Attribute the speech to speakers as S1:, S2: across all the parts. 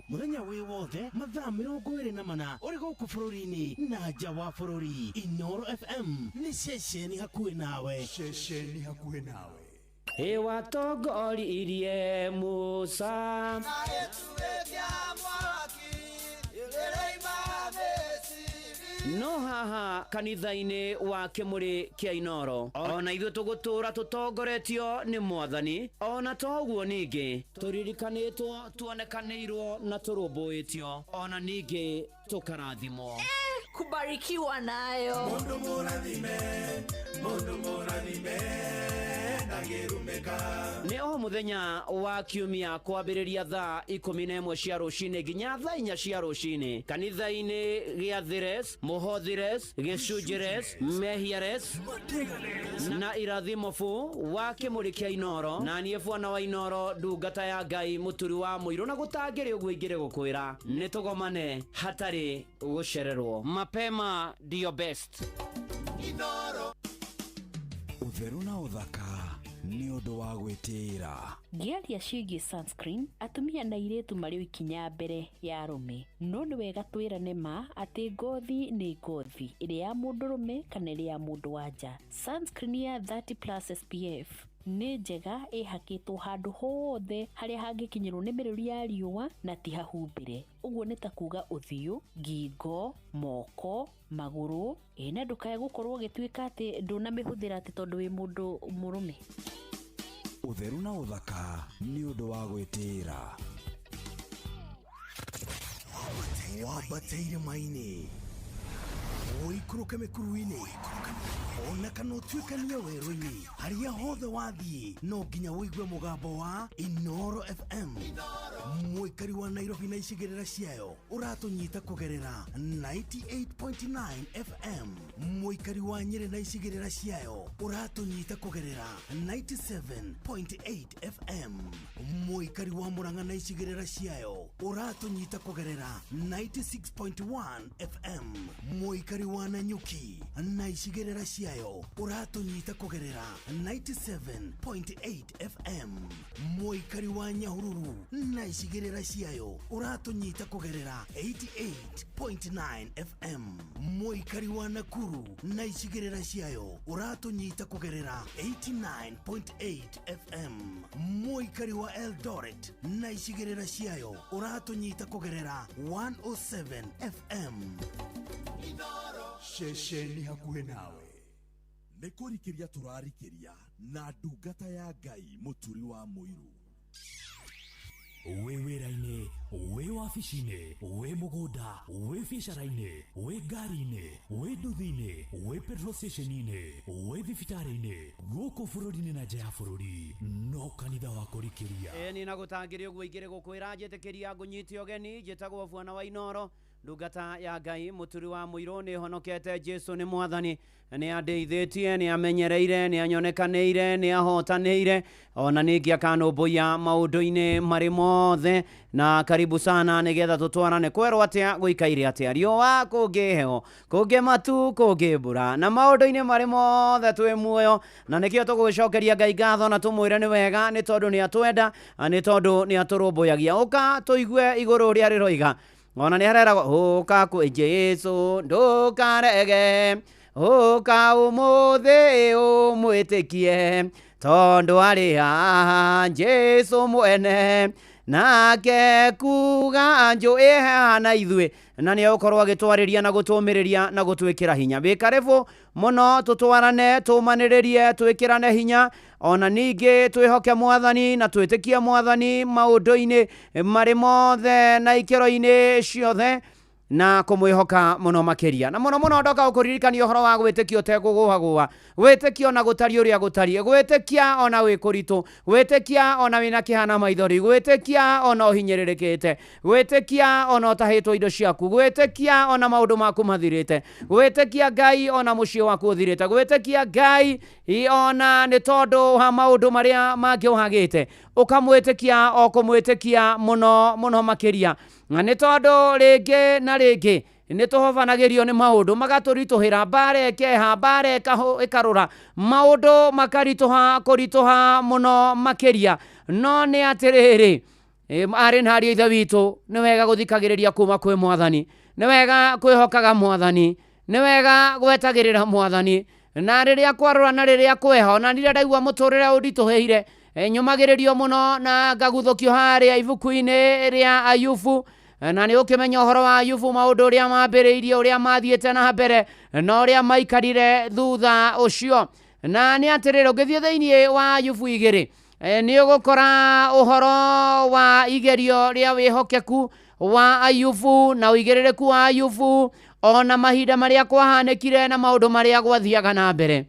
S1: Mũthenya wĩ wothe mathaa 24 ũrĩ gũkũ bũrũri-inĩ na nja wa bũrũri. Inooro FM nĩ ceceni hakuhĩ nawe.
S2: Ceceni hakuhĩ nawe.
S3: Ĩ watongoririe Musa. No haha kanitha-inĩ wa Kĩmũrĩ kĩa Inooro, ona ithuĩ tũgũtũũra tũtongoretio nĩ Mwathani, ona to ũguo ningĩ tũririkanĩtwo, tuonekanĩirwo na tũrũmbũĩtio, ona ningĩ tũkarathimwo.
S4: Kubarikiwa nayo.
S2: Mundu mũrathime, mundu mũrathime, ndangĩrumĩka.
S3: Nĩ o mũthenya wa kiumia kwambĩrĩria thaa 11 cia rũcinĩ nginya thaa 4 cia rũcinĩ kanitha-inĩ gĩathĩres, mũhothires, gĩcunjĩres, mehiares na irathimo bu wa Kĩmũrĩ kĩa Inooro, na niĩ bwana wa Inooro, ndungata ya Ngai, mũturi wa mũirũ, na gũtangĩrĩ ũguo ingĩrĩ gũkwĩra nĩ tũgomane hatarĩ gũcererwo. Mapema ndio best.
S2: Ũtheru na ũthaka nĩ ũndũ wa gwĩtĩĩra.
S5: Ngĩaria ciĩgiĩ sunscreen, atumia na airĩtu marĩ o ikinya mbere ya arũme. No nĩ wega twĩrane ma atĩ ngothi nĩ ngothi, ĩrĩ ya mũndũrũme kana ĩrĩ ya mũndũ wa nja. Sunscreen ya 30 plus SPF nĩ njega ĩhakĩtwo handũ hothe harĩa hangĩkinyĩrwo nĩ mĩrũri ya riũa na ti hahumbĩre. Ũguo nĩ ta kuga ũthiũ, ngingo, moko, magũrũ, ĩ na ndũkae gũkorwo ũgĩtuĩka atĩ ndũnamĩhũthĩra atĩ tondũ wĩ mũndũ mũrũme.
S2: Ũtheru na ũthaka nĩ ũndũ wa gwĩtĩĩra.
S1: Wambate irĩma-inĩ, ũikũrũke mĩkuru-inĩ, ona kana ũtuĩkanie werũ-inĩ, harĩa hothe wathiĩ no nginya ũigue mũgambo wa Inooro FM. Mũikari wa Nairobi na icigĩrĩra ciayo ũratũnyita kũgerera 98.9 FM. Mũikari wa Nyĩrĩ na icigĩrĩra ciayo ũratũnyita kũgerera 97.8 FM. Mũikari wa Murang'a na icigĩrĩra ciayo ũratũnyita kũgerera 96.1 FM. Mũikari wa Nanyuki na icigĩrĩra ciayo ũratũnyita kũgerera 97.8 FM. Mũikari wa Nyahururu na icigĩrĩra ciayo ũratũnyita kũgerera 88.9 FM. Mũikari wa Nakuru na icigĩrĩra ciayo ũratũnyita kũgerera 89.8 FM. Mũikari wa Eldoret na icigĩrĩra ciayo ũratũnyita kũgerera 107 FM.
S2: Ceceni hakuhĩ nawe. Nĩ kũrikĩria tũrarikĩria na ndungata ya Ngai mũturi wa mũirũ.
S6: Wĩ wĩra-inĩ, wĩ wabici-inĩ, wĩ mũgũnda, wĩ biacara-inĩ, wĩ ngari-inĩ, wĩ nduthi-inĩ, wĩ petrol station-inĩ, wĩ thibitarĩ-inĩ, gũkũ bũrũri-inĩ na nja ya bũrũri, no kanitha wa kũrikĩria.
S3: Ĩ ni na gũtangĩrĩ ũguo ingĩrĩ gũkwĩra njĩtĩkĩria ngũnyite ũgeni, njĩtagwo bwana wa Inooro, ndungata ya Ngai, mũturi wa mũirũ, nĩ honokete, Jesu nĩ mwathani, nĩ andeithĩtie, nĩ amenyereire, nĩ anyonekanĩire, nĩ ahotanĩire, ona ningĩ akanũmbũiya maũndũ-inĩ marĩ mothe. Na karibu sana nĩgetha tũtwarane kwerwo atĩa gũikaire atĩa riũa, kũngĩ heho, kũngĩ matu, kũngĩ mbura, na maũndũ-inĩ marĩ mothe twĩ muoyo, na nĩkĩo tũgũgĩcokeria Ngai ngatho na tũmwĩre nĩ wega, nĩ tondũ nĩ atwenda, nĩ tondũ nĩ atũrũmbũyagia. Ũka tũigue igũrũ ũrĩa rĩroiga. Ona nĩ hareragwo ũka kwĩ Jesu ndũkarege, ũka ũmũthĩ ũmwĩtĩkie, tondũ arĩ haha Jesu mwene, nake kuga njũĩ haha na ithuĩ, na nĩ egũkorwo agĩtwarĩria na gũtũmĩrĩria na gũtwĩkĩra hinya. Wĩ karibu mũno, tũtwarane, tũmanĩrĩrie, twĩkĩrane hinya, ona ningĩ twĩhoke Mwathani na twĩtĩkie Mwathani maũndũ-inĩ marĩ mothe na ikĩro-inĩ ciothe, na kũmwĩhoka mũno makĩria. Na mũno mũno ndoka gũkũririkania ũhoro wa gwĩtĩkia ũtekũgũagũa, gwĩtĩkia ona gũtariĩ ũrĩa gũtariĩ, gwĩtĩkia ona wĩ kũritũ, gwĩtĩkia ona wĩna kĩeha na maithori, gwĩtĩkia ona ũhinyĩrĩrĩkĩte, gwĩtĩkia ona ũtahĩtwo indo ciaku, gwĩtĩkia ona maũndũ maku mathirĩte, gwĩtĩkia Ngai ona mũciĩ waku ũthirĩte, gwĩtĩkia Ngai ona nĩ tondũ wa maũndũ marĩa mangĩ ũhagĩte, ũkamwĩtĩkia o kũmwĩtĩkia mũno mũno makĩria. Na nĩ tondũ rĩngĩ na rĩngĩ nĩ tũhobanagĩrio nĩ maũndũ magatũritũhĩra, mbara ĩkeha, mbara ĩkarũra, maũndũ makaritũha kũritũha mũno makĩria. No nĩ atĩrĩrĩ, Arĩ na ariũ a ithe witũ, nĩ wega gũthikagĩrĩria kuma kwĩ mwathani, nĩ wega kwĩhokaga mwathani, nĩ wega gwetagĩrĩra mwathani, na rĩrĩa kwarũra na rĩrĩa kweha, ona rĩrĩa ndaigua mũtũrĩre ũnditũhĩire, nyũmagĩrĩrio mũno na ngaguthũkio harĩa ibuku-inĩ rĩa Ayubu. Na nĩ ũkĩmenya ũhoro wa Ayubu, maũndũ ũrĩa mambĩrĩirie, ũrĩa mathiĩte na mbere, na ũrĩa maikarire thutha ũcio. Na nĩ atĩrĩrĩ, ũngĩthiĩ thĩinĩ wa Ayubu 2, nĩ ũgũkora ũhoro wa igerio rĩa wĩhokeku wa Ayubu na ũigĩrĩrĩku wa Ayubu, ona mahinda marĩa kwahanĩkire na maũndũ marĩa gwathiaga na mbere.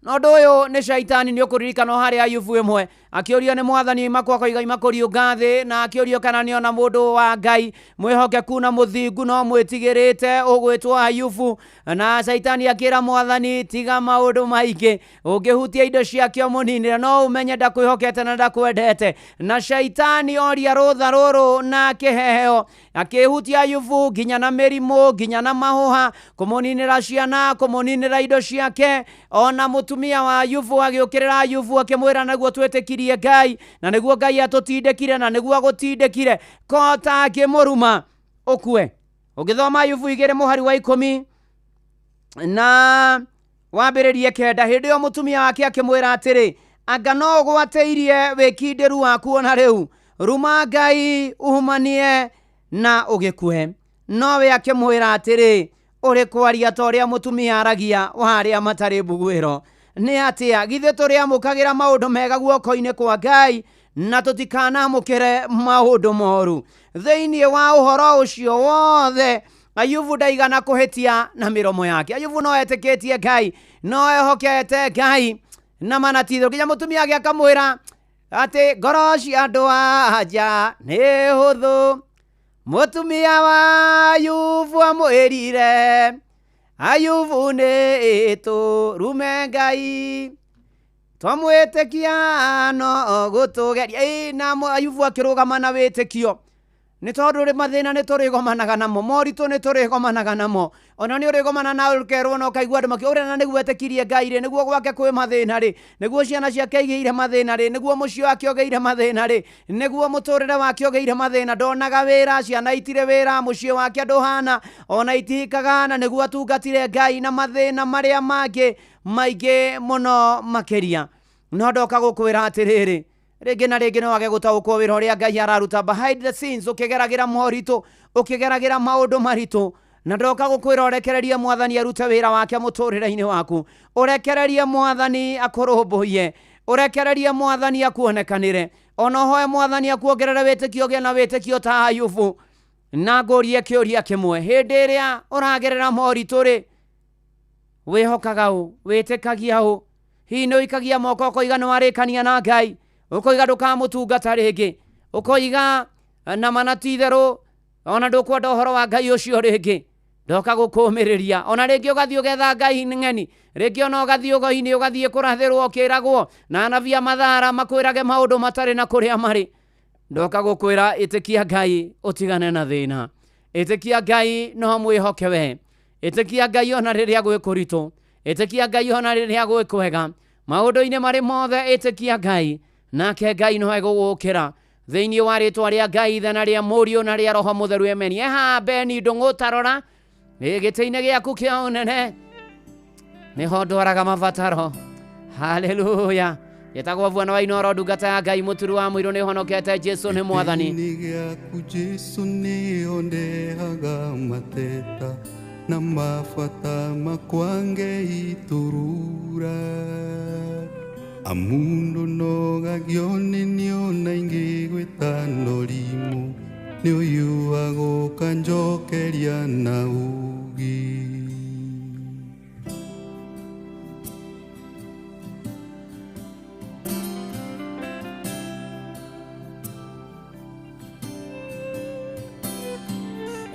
S3: Na ũndũ ũyũ nĩ shaitani, nĩ ũkũririkana harĩa Ayubu 1 akĩũrio nĩ mwathani oima akoiga oima kũriũnga thĩ, na akĩũrio kana nĩona mũndũ wa Ngai mwĩhokeku na mũthingu no mwĩtigĩrĩte ũgwĩtwo Ayubu. Na shaitani akĩra mwathani, tiga maũndũ maingĩ, ũngĩhutia indo ciake ũmũninĩre, no ũmenye ndakwĩhokete na ndakwendete. Na shaitani oria rũtha rũrũ na kĩheo, akĩhutia Ayubu nginya na mĩrimũ, nginya na mahũha, kũmũninĩra ciana, kũmũninĩra indo ciake. Ona mũtumia wa Ayubu agĩũkĩrĩra Ayubu akĩmwĩra, naguo twĩtĩkirie Ngai, na nĩguo Ngai atũtindĩkire, na nĩguo agũtindĩkire, kota akĩmũruma ũkue. Ũngĩthoma Ayubu 2 mũhari wa 10 na wambĩrĩrie 9, hĩndĩ ĩyo mũtumia wake akĩmwĩra atĩrĩ, anga no ũgwatĩirie wĩkindĩru waku ona rĩu? Ruma Ngai uhumanie na ũgĩkue. Nowe akĩmwĩra atĩrĩ, ũrĩ kwaria ta ũrĩa mũtumia aragia wa arĩa matarĩ mbuguĩro. Nĩ atĩa githĩ tũrĩamũkagĩra maũndũ mega guoko-inĩ kwa Ngai na tũtikanamũkĩre maũndũ moru? Thĩinĩ wa ũhoro ũcio wothe Ayubu ndaigana kũhĩtia na mĩromo yake. Ayubu no etĩkĩtie Ngai, no ehokete Ngai na manatitho. Nginya mũtumia ake akamwĩra atĩ ngoro cia andũ a nja nĩ hũthũ. Mũtumia wa Ayubu amwĩrire, Ayubu nĩ tũrume Ngai, twamwĩtĩkia no gũtũgeria. Na Ayubu akĩrũgama na wĩtĩkio, nĩ tondũ rĩ mathĩna nĩ tũrĩgomanaga namo, moritũ nĩ tũrĩgomanaga namo. Ona nĩ ũrĩgomana na ũkerwo na ũkaigua andũ makiuga ũrĩa na nĩguo etĩkirie Ngai rĩ, nĩguo gwake kwĩ mathĩna rĩ, nĩguo ciana ciake igĩire mathĩna rĩ, nĩguo mũciĩ wake ũgĩire mathĩna rĩ, nĩguo mũtũrĩre wake ũgĩire mathĩna, ndonaga wĩra, ciana itirĩ wĩra, mũciĩ wake ndũhana, ona itihikaga, na nĩguo atungatire Ngai na mathĩna marĩa mangĩ maingĩ mũno makĩria. No ndoka gũkwĩra atĩrĩrĩ, rĩngĩ na rĩngĩ no wage gũtaũkwo wĩra ũrĩa Ngai araruta behind the scenes, ũkĩgeragĩra moritũ, ũkĩgeragĩra maũndũ maritũ. Na ndoka gũkwĩra ũrekererie mwathani arute wĩra wake mũtũrĩre-inĩ waku, ũrekererie mwathani akũrũmbũiye, ũrekererie mwathani akuonekanĩre, ona ũhoe mwathani akuongerere wĩtĩkio, ũgĩe na wĩtĩkio ta Ayubu. Na ngũrie kĩũria kĩmwe, hĩndĩ ĩrĩa ũragerera moritũ rĩ, wĩhokaga ũ? Wĩtĩkagia ũ? Hihi nĩ ũikagia moko ũkoiga nĩ warĩkania na Ngai, ũkoiga ndũkamũtungata rĩngĩ, ũkoiga na mana ti itherũ ona ndũkwenda ũhoro wa Ngai ũcio rĩngĩ? Ndoka gũkũmĩrĩria. Ona rĩngĩ ũgathiĩ ũgetha Ngai ng'eni, rĩngĩ ona ũgathiĩ ũgo-inĩ, ũgathiĩ kũrathĩrwo ũkĩragwo na anabii a mathara makwĩrage maũndũ matarĩ na kũrĩa marĩ. Ndoka gũkwĩra ĩtĩkia Ngai ũtigane na thĩna, ĩtĩkia Ngai no mwĩhoke we, ĩtĩkia Ngai ona rĩrĩa gwĩ kũritũ, ĩtĩkia Ngai ona rĩrĩa gwĩ kwega, maũndũ-inĩ marĩ mothe ĩtĩkia Ngai, nake Ngai no egũgũkĩra. Thĩinĩ wa rĩtwa rĩa Ngai Ithe na rĩa Mũriũ na rĩa Roho Mũtheru, ameni. Eha Beni Ndũng'ũ, tarora gĩtĩ-inĩ gĩaku kĩa ũnene nĩho ndwaraga mabataro. Haleluya. Gĩtagwo Bwana wa Inooro, ndungata ya Ngai, mũturu wa mũirũ, nĩ honokete. Jesu nĩ mwathani.
S7: Gĩtĩ-inĩ gĩaku Jesu nĩho ndehaga mateta na mabata makwa ngeiturura. Amundu nogagio nĩ niona ingĩgwĩta norimũ, nĩ ũyũ agũka njokeria na ũũgĩ.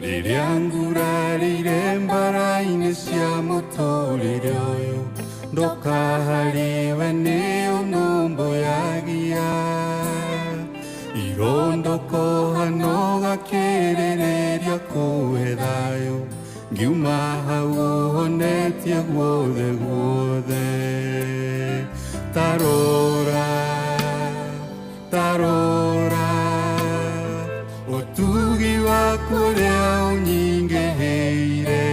S7: Rĩrĩa ngurarĩire mbara-inĩ cia mũtũrĩre ũyũ, ndoka harĩwe nĩ ũnũmbũyagia. Irondoko hano gakĩrĩrĩria kũhe thayũ, ngiuma hau ũhonetie guothe guothe. Tarora, tarora, Ũtugi waku ũrĩa ũnyingĩhĩire.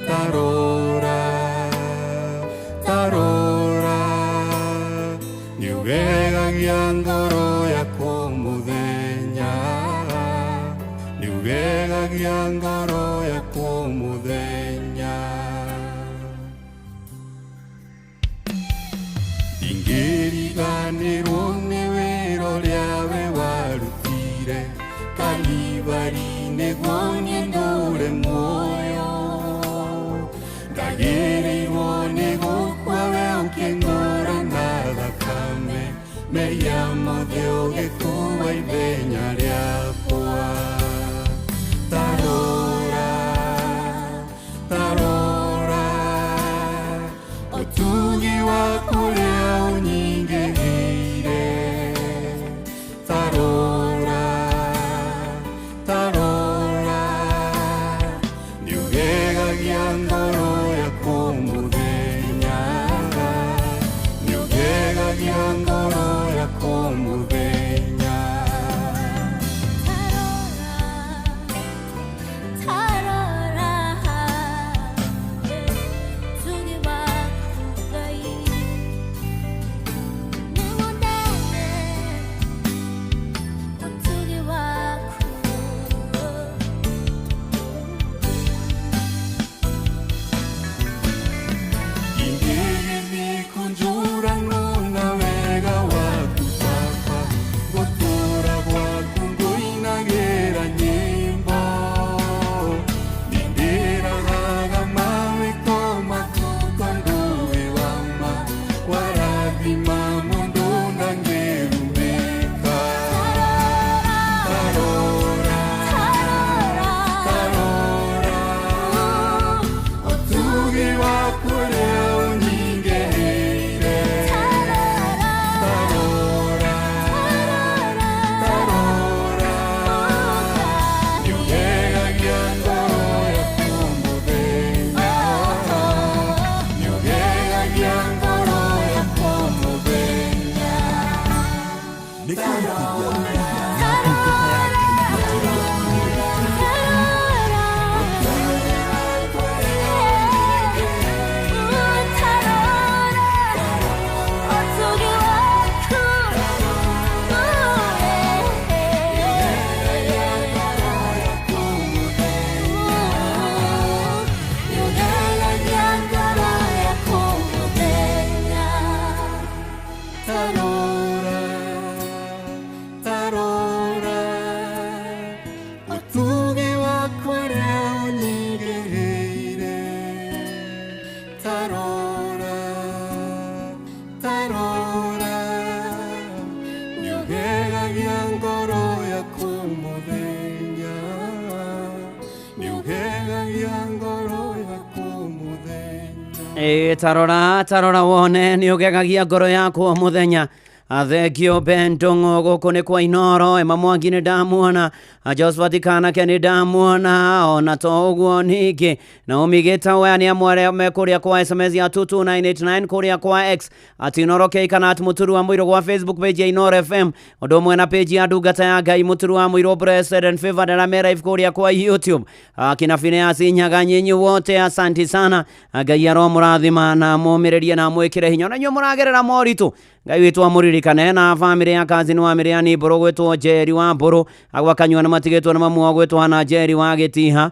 S7: Tarora, tarora, nĩũgegagia ngoro yakwa mũthenya, nĩũgegagia ngoro yakwa mũthenya. Ndingĩriganĩrwo nĩ wĩra ũrĩa we warutire Kalivari nĩguo niĩ ndũre muoyo. Ndagĩrĩirwo nĩ gũkua we ũkĩngũra na thakame, mehia mothe ũgĩkua ithenya rĩakwa. Tarora, tarora, ũtugi waku ũrĩa ũnyingĩhĩire. Tarora, tarora, nĩũgegagia ngoro yakwa mũthenya, nĩũgegagia ngoro yakwa mũthenya.
S4: Tarora, ũtugi waku Ngai nĩwonene, ũtugi waku.
S7: Ingĩgĩthiĩ kũnjũranwo na wega waku Baba, ngũtũũra gwaku ngũinagĩra nyĩmbo. Nĩndĩrahaga mawĩko maku tondũ wĩ wa ma, warathima mũndũ ndangĩrumĩka. Tarora, tarora, ũtugi waku ũrĩa ũnyingĩhĩire. Tarora, tarora, nĩũgegagia ngoro yakwa mũthenya, nĩũgegagia ngoro yakwa mũthenya.
S2: Nĩ kũrikĩria na ndungata ya Ngai mũturi wa mũirũ.
S7: Tarora, tarora, ũtugi waku ũrĩa ũnyingĩhĩire. Tarora, tarora, nĩũgegagia ngoro yakwa mũthenya, nĩũgegagia ngoro yakwa mũthenya.
S3: Ĩ tarora, tarora wone nĩũgegagia ngoro yakwa mũthenya. Thengio Ben Ndung'u, gũkũ nĩ kwa Inoro. Emma Mwangi nĩ ndamuona, Josephat Kanake nĩ ndamuona, ona to ũguo ningĩ Naomi Gĩtaũ, aya nĩ amwe arĩa me kũrĩa kwa SMS ya 22989, kũrĩa kwa X at Inooro K kana @MũturiWaMũirũ, gwa Facebook page ya Inoro FM, ũndũ ũmwe na page ya ndungata ya Ngai Mũturi wa Mũirũ Blessed and Favored, arĩa me live kũrĩa kwa YouTube. Akina Phineas Nyaga, nyinyi wote asanti sana. Ngai aromũrathima na amũmĩrĩrie na amwĩkĩre hinya. Ona inyuĩ mũragerera moritũ, Ngai witũ amũririkane. Na bamĩrĩ ya kazini wa mĩrĩ ya Mbũrũ gwĩtwo Njeri wa Mbũrũ agwa kanyua nĩ matigĩtwo nĩ mamu wao gwĩtwo Hana Njeri wa Gĩtiha.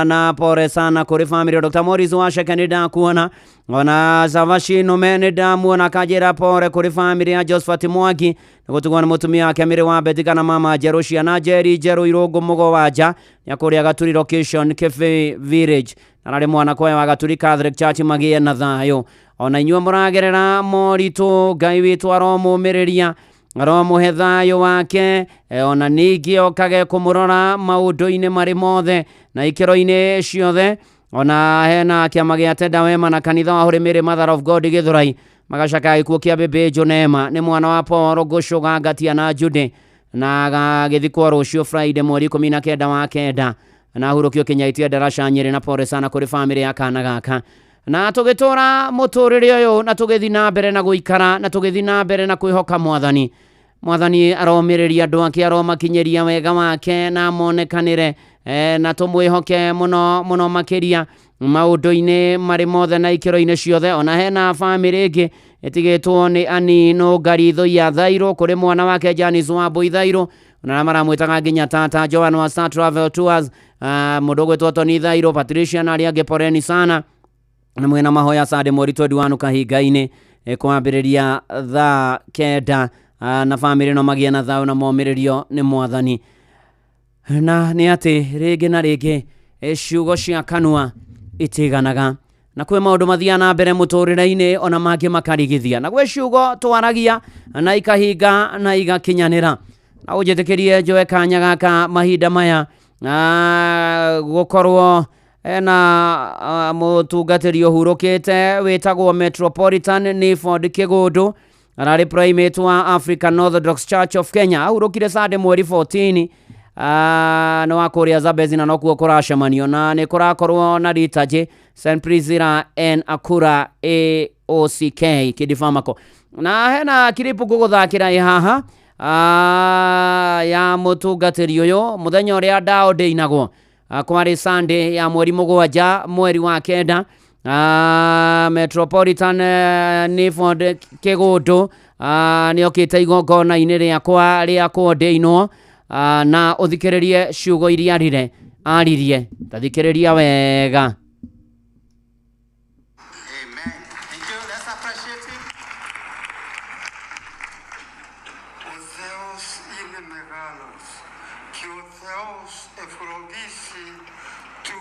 S3: Na pore sana kũrĩ bamĩrĩ. Dr. Morris wa Sheke nĩ ndakuona, ona Zavashi Nome nĩ ndamuona, kanjĩra pore kũrĩ bamĩrĩ ya Josephat Mwangi nĩ gũtigwo nĩ mũtumia wake Mĩrĩ wa Beti kana mama Njerũ, ciana Njeri Njerũ Irũngũ Mũgo wa nja nĩ kũrĩa Gaturi location Kĩbĩ village, na ararĩ mwana kwayo wa Gaturi Catholic Church, magĩe na thayũ. Ona inyuĩ mũragerera moritũ, Ngai witũ aromũmĩrĩria, aromũhe thayũ wake, ona ningĩ okage kũmũrora maũndũ-inĩ marĩ mothe na ikĩro-inĩ ciothe. Ona hena kĩama gĩa Tenda Wema na kanitha wa Holy Mary Mother of God Gĩthũrai magacakaya gĩkuũ kĩa Bĩbĩ Njũnema, nĩ mwana wa Paul Ngũcũga Ngatia na Jude, na agagĩthikwo rũciũ Friday mweri 19 wa kenda, na hurũkio Kĩnyaitia Ndaraca Nyĩrĩ. Na pore sana kũrĩ bamĩrĩ ya kana gaka. Na tũgĩtũra mũtũrĩre ũyũ na tũgĩthiĩ na mbere na gũikara na tũgĩthiĩ na mbere na kwĩhoka Mwathani. Mwathani aromĩrĩria andũ ake, aromakinyĩria wega wake na monekanĩre, na tũmwĩhoke mũno mũno makĩria maũndũ-inĩ marĩ mothe na ikĩro-inĩ ciothe. Ona hena bamĩrĩ ĩngĩ ĩtigĩtwo nĩ Anino Ngaritho ya Thairũ, kũrĩ mwana wake Janice Wambui Thairũ, na arĩa maramwĩtaga nginya tata Joan wa Star Travel Tours, mũndũ ũgwĩtwo Tony Thairũ, Patricia na arĩa angĩ, poreni sana na mwena mahoya sande mweri 21 kahinga-inĩ, kwambĩrĩria thaa 9, na bamĩrĩ no magĩe na thayũ na momĩrĩrio nĩ Mwathani. Na nĩ atĩ rĩngĩ na rĩngĩ, ciugo cia kanua itiganaga, na kwĩ maũndũ mathiaga na mbere mũtũrĩre-inĩ ona mangĩ makarigithia, na gwĩ ciugo twaragia na ikahinga na igakinyanĩra. Na ũnjĩtĩkĩrie njoe kanya gaka mahinda maya gũkorwo ena mũtungatĩri ũhurũkĩte wĩtagwo Metropolitan Niford Kĩgũndũ, ararĩ primate wa African Orthodox Church of Kenya. Ahurũkire Sunday mweri 14, nĩ wa kũrĩa Zambezi, na nokuo kũracemanio na nĩ kũrakorwo na liturgy St Priscilla N Akura AOCK Kidifamako. Na hena kiripu ngũgũthakĩra ĩ haha, ya mũtungatĩri ũyũ mũthenya ũrĩa ndao ndĩinagwo, kwarĩ Sunday ya mweri 7 mweri wa 9. Metropolitan Niford Kĩgũndũ nĩ okĩte igongona-inĩ rĩakwa rĩa kũndĩinwo, na ũthikĩrĩrie ciugo iria arire aririe, tathikĩrĩria wega.
S8: Amen. Thank you. Let's appreciate him.
S7: Ο Θεός είναι μεγάλος και ο Θεός ευλογήσει του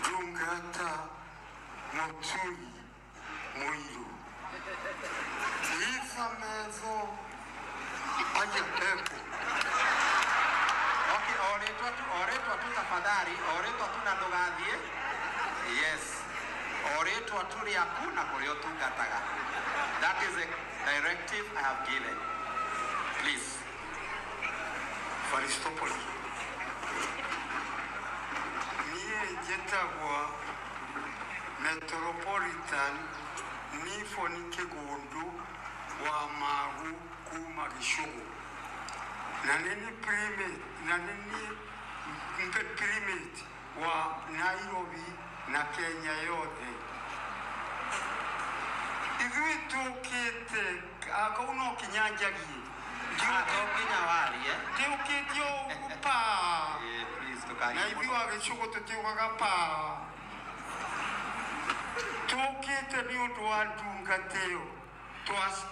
S7: Ντουγκάτα Μοτσούλη Μουίλου. Ήρθαμε εδώ, Άγια Πέπο.
S8: Okay, oretwa tu tafadhali, oretwa tu na ndũgathiĩ. Yes. Oretwa tu rĩaku na kũrĩa ũtungataga. That is a directive I have given. Please.
S7: Ευχαριστώ πολύ. Niĩ njĩtagwo Metropolitan Nifoni Kĩgũndũ wa Magu kuma Gĩcũgũ, na nĩ primate, na nĩ niĩ mpe primate wa Nairobi na Kenya yothe. Ithuĩ tũkĩte akau no kinya njagie.
S8: Ah, to nginya warie.
S7: Ndiũkĩte o ũguo pa.
S8: Please
S7: Na
S8: ndũkarie
S7: ithuĩ
S8: mũno.
S7: a Gĩcũgũ tũtiugaga pa. Tũkĩte nĩ ũndũ wa ndungata ĩyo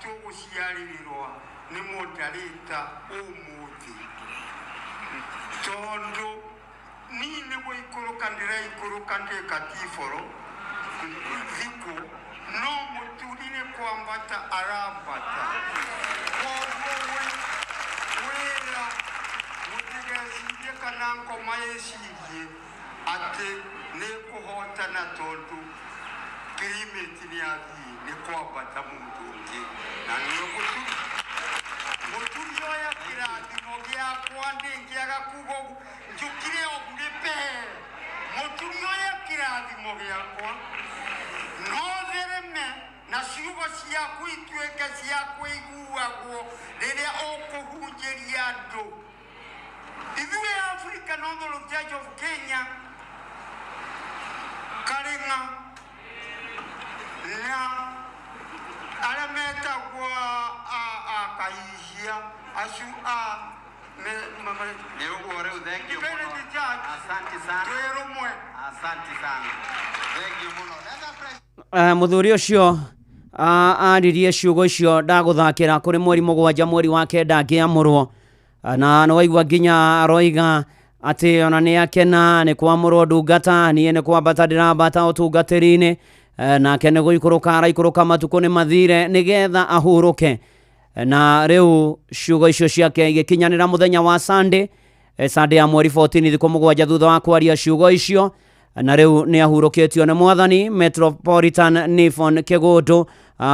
S7: tũgũciarĩrĩrwa nĩ moderator ũmũthĩ, tondũ niĩ nĩ gũikũrũka ndĩraikũrũka ndĩ katiboro thikũ, no mũturi nĩ kwambata arambata. Koguo wĩra mũtigecirie kana ngoma ĩcirie atĩ nĩ kũhotana, tondũ primate nĩ athiĩ, nĩ kwambata mũndũ ũngĩ na nĩwe mũturi. Mũturi oya kĩrathimo gĩakwa, ndĩngĩaga kuga ũguo njũkire ũguo pe. Mũturi oya kĩrathimo gĩakwa, no thereme na ciugo ciaku ituĩke cia kũiguagwo rĩrĩa ũkũhunjĩria andũ. Ithuĩ African Orthodox Church of Kenya, Karĩng'a na arĩa metagwo a kahihia acio a
S8: Nĩ ũguo rĩu, thank you mũno.
S7: Independent Church.
S8: Asante sana.
S7: Twĩ rũmwe.
S8: Asante sana. Thank you mũno. Let's appreciate
S3: Mũthuri ũcio aririe ciugo icio ndagũthakĩra kũrĩ mweri 7 mweri wa 9 ngĩamũrwo. Na nĩ waigua nginya aroiga atĩ ona nĩ akena nĩ kwamũrwo ndungata, niĩ nĩ kwambata ndĩrambata ũtungatĩri-inĩ, nake nĩ gũikũrũka araikũrũka, matukũ nĩ mathire nĩgetha ahurũke. Na rĩu ciugo icio ciake igĩkinyanĩra mũthenya wa Sunday, Sunday ya mweri 14, thikũ 7 thutha wa kwaria ciugo icio, na rĩu nĩ ahurũkĩtio nĩ Mwathani. Metropolitan Nifon Kĩgũndũ,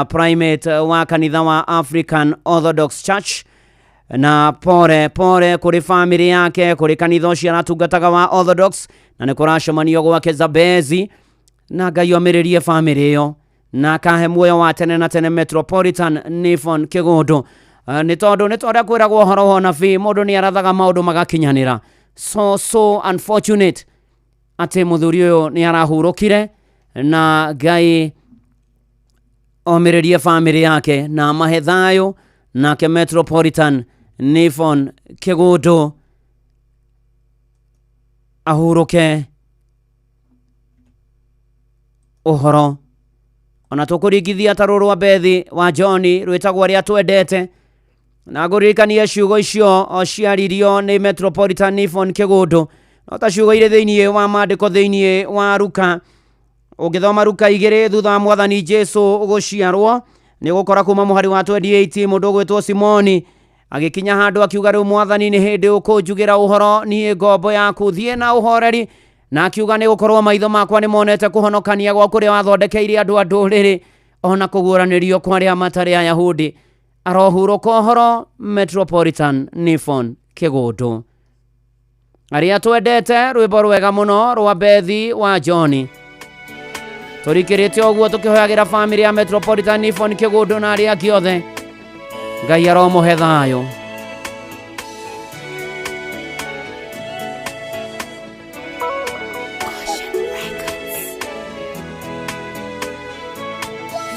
S3: primate wa kanitha wa African Orthodox Church, na pore pore kũrĩ famĩlĩ yake, kũrĩ kanitha ũcio aratungataga wa Orthodox, na nĩ kũracemanio gwake Zambezi, na Ngai omĩrĩrie famĩlĩ ĩyo. Na akahe muoyo wa tene na tene Metropolitan Nifon Kĩgũndũ. Nĩ tondũ nĩ ta ũrĩa kwĩragwo ũhoro wa ũnabii, mũndũ nĩ arathaga maũndũ magakinyanĩra. So unfortunate atĩ mũthuri ũyũ nĩ arahurũkire, na Ngai omĩrĩrie bamĩrĩ yake na amahe thayũ. Nake Metropolitan Nifon Kĩgũndũ ahurũke ũhoro. Ona tũkũringithia ta rũrũ rwa Bethi wa John rwĩtagwo Arĩa Twendete, na ngũririkanie ciugo icio o ciaririo nĩ Metropolitan Nifon Kĩgũndũ, no ta ciugo irĩ thĩinĩ wa maandĩko thĩinĩ wa Ruka. Ũngĩthoma Ruka 2 thutha wa mwathani Jesu gũciarwo, nĩ ũgũkora kuma mũhari wa 28 mũndũ ũgwĩtwo Simoni agĩkinya handũ akiuga, rĩu mwathani nĩ hĩndĩ ũkũnjugĩra ũhoro, niĩ ngombo yaku, thiĩ na ũhoreri. Na akiuga, nĩ gũkorwo maitho makwa nĩ monete kũhonokania gwa kũrĩa wathondekeire andũ a ndũrĩrĩ, ona kũguũranĩrio kwa arĩa matarĩ Ayahudi. Arohurũka ũhoro Metropolitan Nifon Kĩgũndũ. Arĩa Twendete, rwĩmbo rwega mũno rwa Bethi wa John. Tũrikĩrĩte ũguo tũkĩhoyagĩra bamĩrĩ ya Metropolitan Nifon Kĩgũndũ na arĩa angĩ othe. Ngai aromũhe thayũ.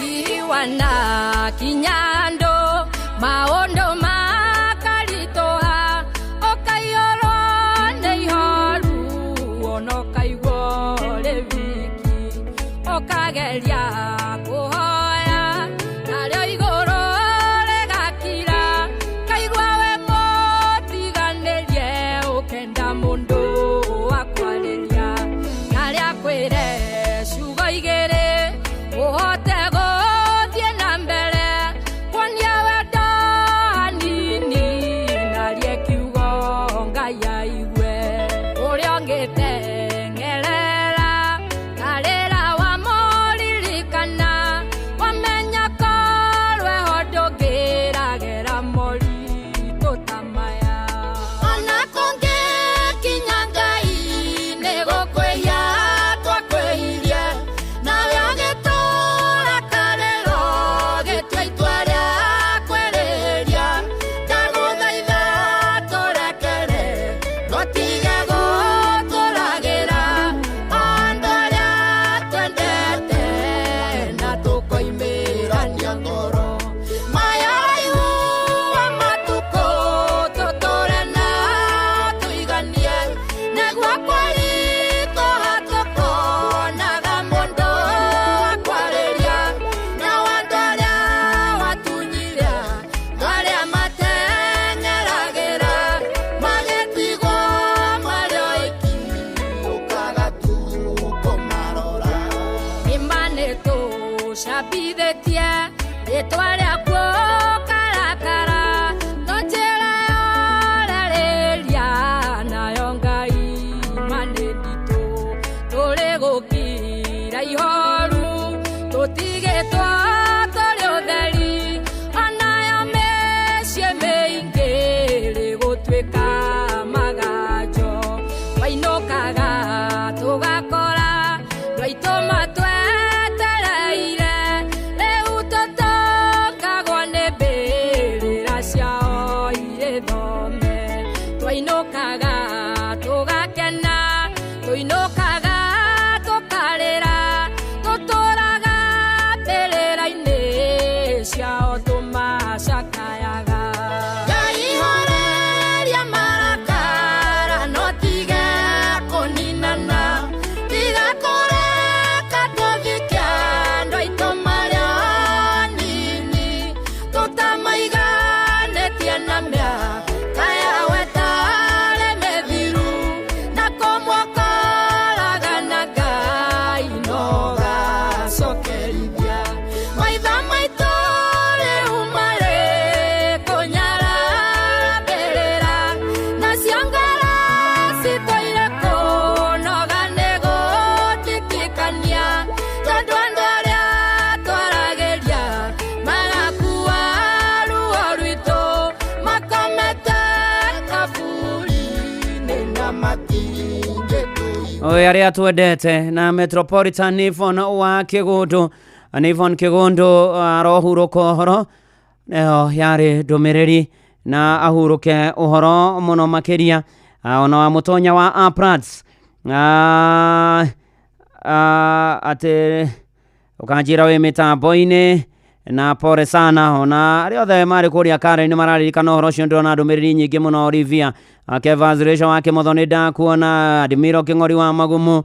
S9: Iwana kinyando maondo makaritoha okaiyoro nĩ ihoru ona ũkaigua ũrĩ wiki ũkageria kũhoya narĩo igũrũ rĩgakira kaigua we mũtiganĩrie ũkenda mũndũ akwarĩria narĩa kwĩre ciugo igĩrĩ ũhote gũthiĩ na mbere kuonia wendo hanini narie kiugo Ngai aigue ũrĩa ũngĩteng'erera karĩra wamũririkana wamenya korwo eho ndũngĩragera moritũ ta maya ona kũngĩkinya Ngai nĩ gũkwĩhia twakwĩhirie nawe agĩtũrakarĩra ũgĩtua itua rĩa kwĩrĩria ndagũthaitha tũrekere tũtige gũtũragĩra andũ arĩa twendete na tũkoimĩrania ngoro maya raihu wa matukũ tũtũre na tũiganie nĩguo kwaritoha tũkonaga mũndũ akwarĩria na andũ arĩa watunyire arĩa mateng'eragĩra magĩtigwo marĩ oiki ũkaga tu kũmarora nĩma nĩtũcabithĩtie rĩtwa rĩaku karakara no njĩra yorarĩria nayo Ngai ma nĩ nditũ tũrĩ gũkira ihoru tũtigĩtwo tũrĩ ũtheri onayo mĩciĩ mĩingĩ rĩgũtuĩka maganjo twainũkaga tũgakora ndwaitũ matwetereire rĩu tũtongagwo nĩ mbĩrĩra ciao irĩ thome twainũkaga tũgakena tũinũkaga tũkarĩra tũtũraga mbĩrĩra-inĩ ciao tũmacakayaga Ngai horeria marakara no tige kũninana tiga kũreka tũthike andũ aitũ marĩ anini tũtamaiganĩtie na mĩaka yawe tarĩ mĩthiru na kũmwokoraga na Ngai no gacokerithia maitho maitũ rĩu marĩ kũnyarambĩrĩra nacio ngoro citũire kũnoga nĩ gũtitikania tondũ andũ arĩa twaragĩria magakua ruo rwitũ makomete kaburi-inĩ na matingĩtũigua.
S3: Oĩ Arĩa Twendete na Metropolitan Nifon wa Kĩgũndũ. Nĩ Yvonne Kĩgũndũ arohurũka ũhoro ĩyo yarĩ ndũmĩrĩri na ahurũke ũhoro mũno makĩria. Ona wa mũtonya wa Aprats atĩ ũkanjĩra wĩ mĩtambo-inĩ na pole sana. Ona arĩa othe marĩ kũrĩa Karen nĩ mararirikana ũhoro ũcio. Ndĩrona ndũmĩrĩri nyingĩ mũno. Olivia Kevas Rachel wa Kĩmotho nĩ ndakuona. Admiro Kĩng'ori wa Magumu,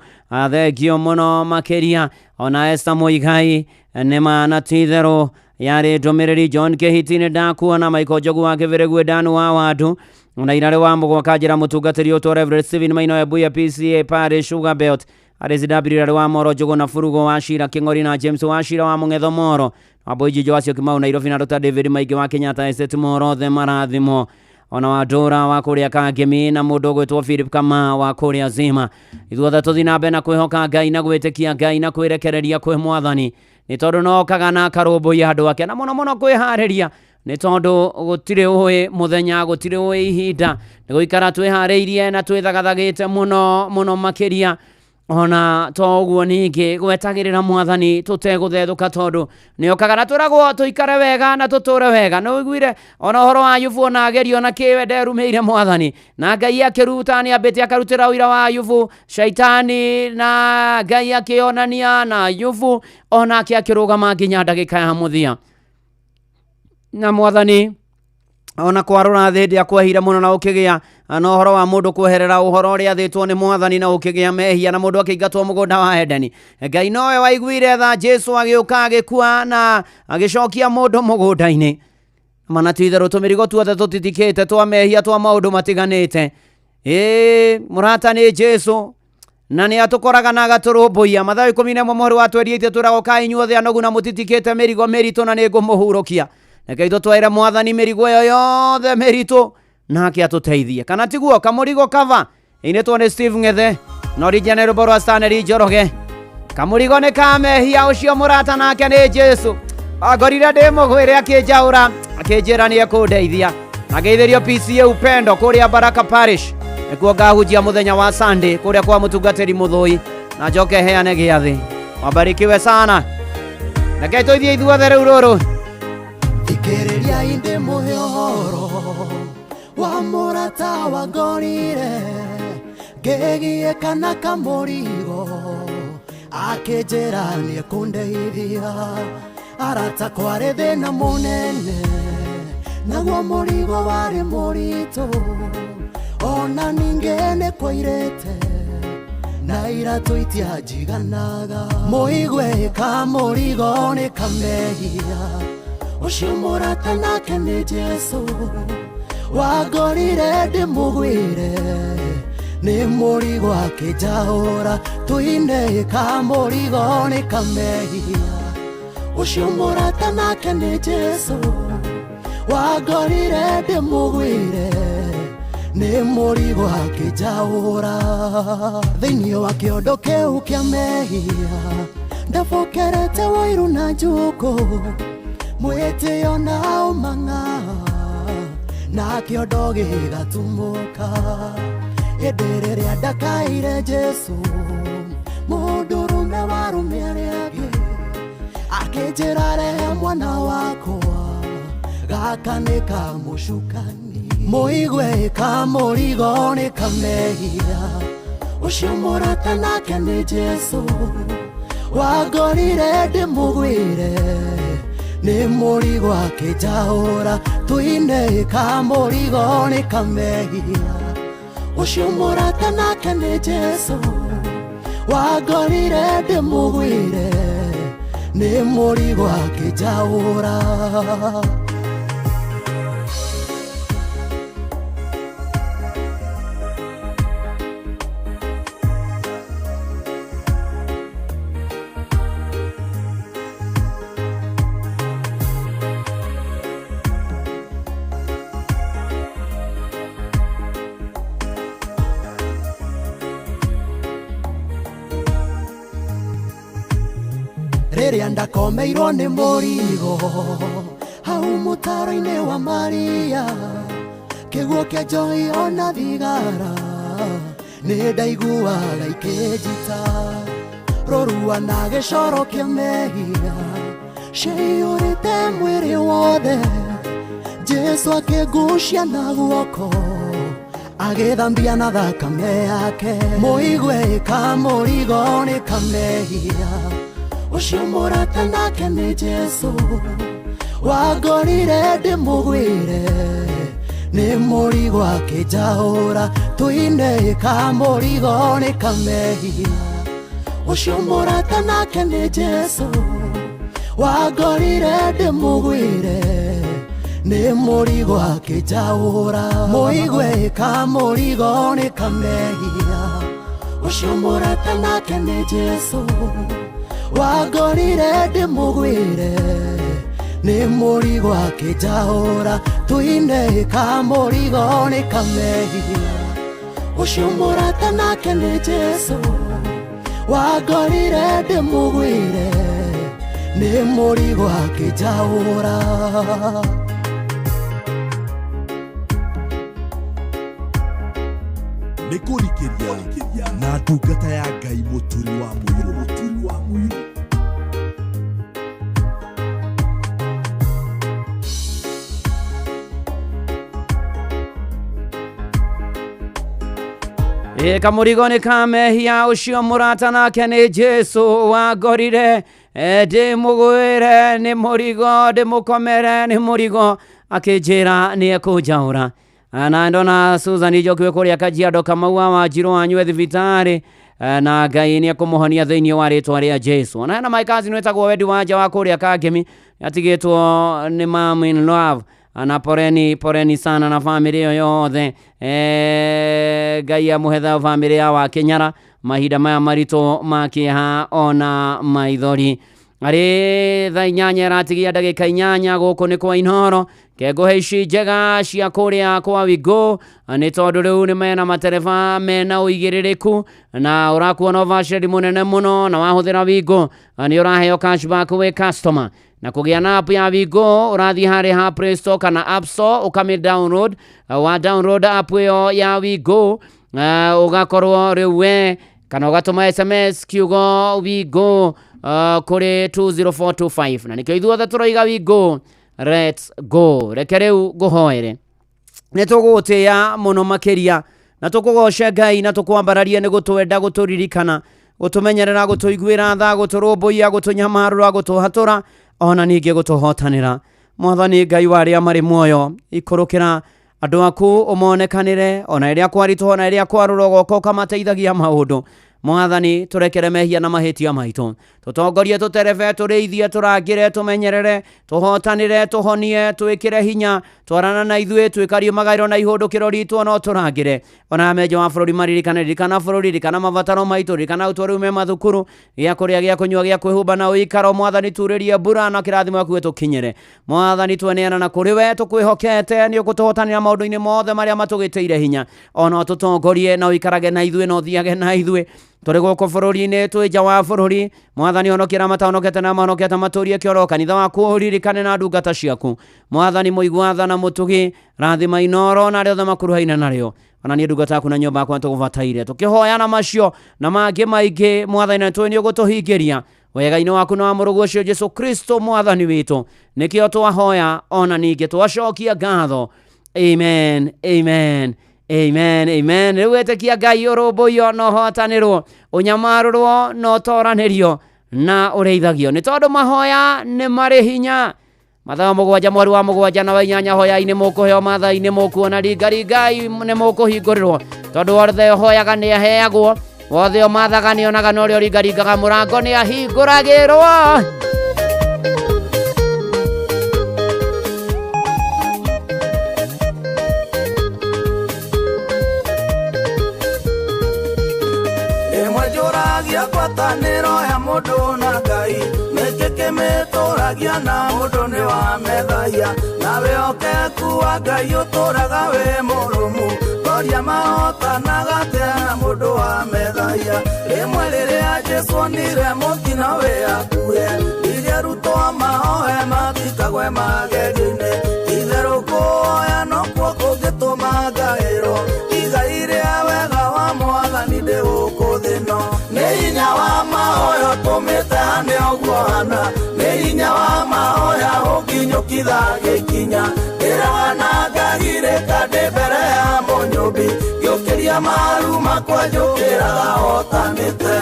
S3: thengio mũno makĩria. Ona Esther Muigai, nĩma na ti itherũ yarĩ ndũmĩrĩri. John Kĩhiti nĩ ndakuona. Michael Njogu wa Kĩbĩrĩgwe, Danu wa Wandu na Irarĩ wa Mũgwa kanjĩra mũtungatĩri ũtwo Reverend Stephen Maino Ebuya PCA Parish Sugar Belt RSW Irarĩ wa Moro Njogu na Furugo wa Shira Kĩng'ori na James wa Shira wa Mũng'etho Moro Wambui wa Syokimau Nairobi na Dr. David Maingĩ wa Kenyatta Estate Moro othe marathimwo. Ona wa Ndũra wa kũrĩa Kangemi na mũndũ ũgwĩtwo Philip Kama wa kũrĩa Zima. Ithuothe tũthiĩ na mbere na kwĩhoka Ngai na gwĩtĩkia Ngai na kwĩrekereria kwĩ Mwathani, nĩ tondũ no okaga na akarũmbũiya andũ ake, na mũno mũno kwĩharĩria, nĩ tondũ gũtirĩ ũĩ mũthenya, gũtirĩ ũĩ ihinda. Nĩ gũikara twĩharĩirie na twĩthagathagĩte mũno mũno makĩria. Ona to ũguo ningĩ gwetagĩrĩra Mwathani tũtegũthethũka, tondũ nĩ okaga na twĩragwo tũikare wega na tũtũre wega. Nĩ ũiguire ona ũhoro wa Ayubu, ona agerio na kĩwe nderumĩire Mwathani, na Ngai akĩruta nĩ ambĩte akarutĩra ũira wa Ayubu shaitani, na Ngai akĩonania na Ayubu onake akĩrũgama nginya ndagĩka ya mũthia. Na Mwathani ona kwarũra thĩ hĩndĩ akwehire mũno na ũkĩgĩa na ũhoro wa mũndũ kweherera ũhoro ũrĩa athĩtwo nĩ Mwathani, na ũkĩgĩa mehia na mũndũ akĩingatwo mũgũnda wa Edeni. Ngai nowe waiguire tha, Jesu agĩũka agĩkua na agĩcokia mũndũ mũgũnda-inĩ. Mana ti itherũ tũmĩrigo tuothe tũtitikĩte twa mehia twa maũndũ matiganĩte, ĩĩ mũrata nĩ Jesu na nĩ atũkoraga na agatũrũmbũiya. Mathayo 11 mũhũri wa 28 twĩragwo, kai inyuothe anogu na mũtitikĩte mĩrigo mĩritũ na nĩ ngũmũhurũkia. Reke itũ Mwathani mĩrigo ĩyo yothe mĩritũ nake atũteithie, kana tiguo? Kamũrigo kava inĩtwo nĩ Steve Ng'ethe na original rwĩmbo rwa Stanley Njoroge. Kamũrigo nĩ ka mehia, ũcio mũrata nake nĩ Jesu. Angorire ndĩ mũgwĩre, akĩnjaũra, akĩnjĩra nĩ ekũndeithia. Ageithĩrio PCA Upendo kũrĩa Baraka Parish, nĩkuo ngahunjia mũthenya wa Sunday kũrĩa kwa mũtungatĩri Mũthũi, na njoke heane gĩathĩ. Wabarikiwe sana. Reke tũthiĩ ithuothe rĩu rũrũ.
S10: Thikĩrĩria indĩ mũhe ũhoro wa mũrata wangorire ngĩgie kana kamũrigo, akĩnjĩra nĩekũndeithia. Arata, kwarĩ thĩna mũnene, naguo mũrigo warĩ mũritũ, ona ningĩ nĩ kwairĩte na iratũ itianjiganaga. Mũigue kamũrigo nĩ kamehia, ũcio mũrata nake nĩ Jesu. Wangorire ndĩmũgwĩre nĩ mũrigo, akĩnjahũra. Tũine kamũrigo nĩ kamehia, ũcio mũrata nake nĩ Jesu. Wangorire ndĩmũgwĩre nĩ mũrigo, akĩnjaũra thĩinĩ wa kĩondo kĩu kĩa mehia. Ndabokerete wairu na njukũ, mwĩtĩo na ũmang'a, na kĩondo gĩgatumũka. Hĩndĩ rĩrĩa ndakaire Jesu, mũndũrũme warũme arĩa angĩ akĩnjĩra, rehe mwana wakwa, gaka nĩ kamũcukani. Mũigue kamũrigo nĩ kamehia, ũcio mũrata nake nĩ Jesu. Wangorire ndĩmũgwĩre nĩ mũrigo, akĩnjahũra. Tũine kamũrigo nĩ kamehia, ũcio mũrata nake nĩ Jesu. Wangorire ndĩmũgwĩre nĩ mũrigo, akĩnjaũra. Rĩrĩa ndakomeirwo nĩ mũrigo hau mũtaro-inĩ wa Maria, kĩguo kĩa njohi ona thigara nĩ ndaiguaga ikĩnjita. Rũrua na gĩcoro kĩa mehia ciyũrĩte mwĩrĩ wothe. Jesu akĩngucia na guoko agĩthambia na thakame yake. Mũigue kamũrigo nĩ kamehia, ũcio mũrata nake nĩ Jesu wangorire ndĩmũgwĩre, nĩ mũrigo akĩnjahũra. Tũine kamũrigo nĩ kamehia, ũcio mũrata nake nĩ Jesu wangorire ndĩmũgwĩre, nĩ mũrigo akĩnjahũra. Mũigue kamũrigo nĩ kamehia, ũcio mũrata nake nĩ Jesu wangorire ndĩmũgwĩre, nĩ mũrigo akĩnjahũra. Tũine kamũrigo nĩ kamehia, ũcio mũrata nake nĩ Jesu wangorire ndĩmũgwĩre, nĩ mũrigo akĩnjahũra.
S2: Nĩ kũrikĩria na ndungata ya Ngai mũturi wa mũirũ. Mũturi wa mũirũ.
S3: Ĩ kamũrigo nĩ kamehia, ũcio mũrata nake nĩ Jesu wangorire ndĩmũgwĩre, nĩ mũrigo ndĩmũkomere, nĩ mũrigo akĩnjĩra nĩ ekũnjaũra. Na ndona Susan Njoki wĩ kũrĩa Kajiado Kamau wa Wanjirũ wanyue thibitarĩ, na Ngai nĩ ekũmũhonia thĩinĩ wa rĩtwa rĩa Jesu. Ona hena my cousin wĩtagwo Wendi Wanja wa kũrĩa Kangemi, atigĩtwo nĩ mom in love na poreni poreni sana na famĩlĩ ĩyo yothe. Ngai amũhe thayũ famĩlĩ ya Wakinyara mahinda maya maritũ ma kĩeha ona maithori. Arĩ thaa 8 ĩratigia ndagĩka 8 gũkũ nĩ kwa Inooro. Kengũhe ici njega cia kũrĩa kwa Wigo, nĩ tondũ rĩu nĩ mena matereba mena ũigĩrĩrĩku na ũrakuona ũbacĩrĩri mũnene mũno, na wahũthĩra Wigo nĩ ũraheo cashback wĩ customer. Na kũgĩa na app ya Wigo ũrathiĩ harĩ ha Play Store kana App Store ũkamĩ download. Wa download app ĩyo ya Wigo, ũgakorwo rĩu we kana ũgatũma SMS kiugo Wigo kũrĩ 20425, na nĩkĩo ithuothe tũroiga Wigo let's go. Reke rĩu ngũhoere. Nĩ tũgũgũtĩĩa mũno makĩria na tũkũgoce Ngai na tũkwambararie nĩ gũtwenda, gũtũririkana, gũtũmenyerera, gũtũiguĩra tha, gũtũrũmbũiya, gũtũnyamarũra, gũtũhatũra ona ningĩ gũtũhotanĩra. Mwathani Ngai wa arĩa marĩ muoyo, ikũrũkĩra andũ aku ũmonekanĩre ona rĩrĩa kwaritũha, ona rĩrĩa kwarũra, ũgoka ũkamateithagia maũndũ. Mwathani tũrekere mehia na mahĩtia maitũ, tũtongorie, tũterebe, tũrĩithie, tũrangĩre, tũmenyerere, tũhotanĩre, tũhonie, twĩkĩre hinya, twarana na ithuĩ, twĩkarie magaĩro na ihũndũkĩro ritũ, no tũrangĩre ona menjo wa bũrũri maririkane. Ririkana bũrũri, ririkana mabataro maitũ, ririkana arutwo rĩu me mathukuru, gĩa kũrĩa, gĩa kũnyua, gĩa kwĩhumba na ũikaro. Mwathani turĩrie mbura na kĩrathimo gĩaku gĩtũkinyĩre. Mwathani tweneana na kũrĩ we tũkwĩhokete, nĩ ũgũtũhotanĩra maũndũ-inĩ mothe marĩa matũgĩtĩire hinya, ona ũtũtongorie na ũikarage na ithuĩ na ũthiage na ithuĩ tũrĩ gũkũ bũrũri-inĩ, twĩ nja wa bũrũri. Mwathani honokia arĩa matahonokete na mahonokete matũrie kĩoro. Kanitha waku ũririkane na ndungata ciaku. Mwathani mũigua tha na mũtugi, rathima Inooro na arĩa othe makuruhaine narĩo. Ona niĩ ndungata yaku na nyũmba yakwa nĩtũgũbataire, tũkĩhoyana macio na mangĩ maingĩ. Mwathani na tũĩ nĩ ũgũtũhingĩria wega-inĩ waku na wa mũrũguo ũcio Jesu Kristo Mwathani witũ. Nĩkĩo twahoya ona ningĩ twacokia ngatho. Amen, amen, amen, amen. Rĩu wĩtĩkia Ngai ũrũmbũiyo na ũhotanĩrwo, ũnyamarũrwo na ũtoranĩrio na ũrĩithagio, nĩ tondũ mahoya nĩ marĩ hinya. Mathaa 7 mweri wa 7 na wa 8, hoya-inĩ mũkũheo, mathaa-inĩ mũkuona, ringaringai nĩ mũkũhingũrĩrwo, tondũ wothe ũhoyaga nĩ aheagwo, wothe ũmathaga nĩ onaga, na ũrĩa ũringaringaga mũrango nĩ ahingũragĩrwo.
S11: Ĩmwe njũragia ngwatanĩro ya mũndũ na Ngai, nĩkĩ kĩmĩtũragia na mũndũ nĩ wa methaia, na wĩhokeku wa Ngai ũtũraga wĩ mũrũmu, toria mahotanaga atĩa na mũndũ wa methaia. Rĩmwe rĩrĩa Jesũ onire mũtino wĩ hakuhĩ, rĩrĩa arutwo mahoe matikagwe magerio-inĩ, itherũ kũhoya nokuo kũngĩtũma ngaĩrwo, igai rĩa wega wa Mwathani ndĩ gũkũ thĩ ĩno, nĩ hinya wa mahoya hane ũguo hana nĩ hinya wa mahoya ũnginyũkithagia ikinya ndĩraga na ngagirĩka ndĩ mbere ya mũnyũmbi ngĩũkĩria maru makwa njũkĩraga hotanĩte.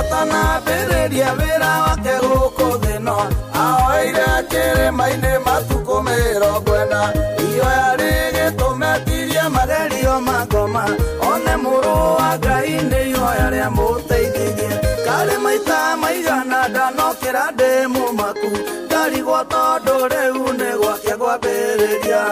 S11: Atanambĩrĩria wĩra wake gũkũ thĩ no ahoeire kĩrĩma-inĩ matukũ 40 ihoya rĩgĩtũmetirie magerio ma ngoma one mũrũ wa Ngai nĩ ihoya rĩamũteithirie karĩ maita maigana ndanokĩra ndĩ mũmaku ndarigwo tondũ rĩu nĩ gwake gwambĩrĩria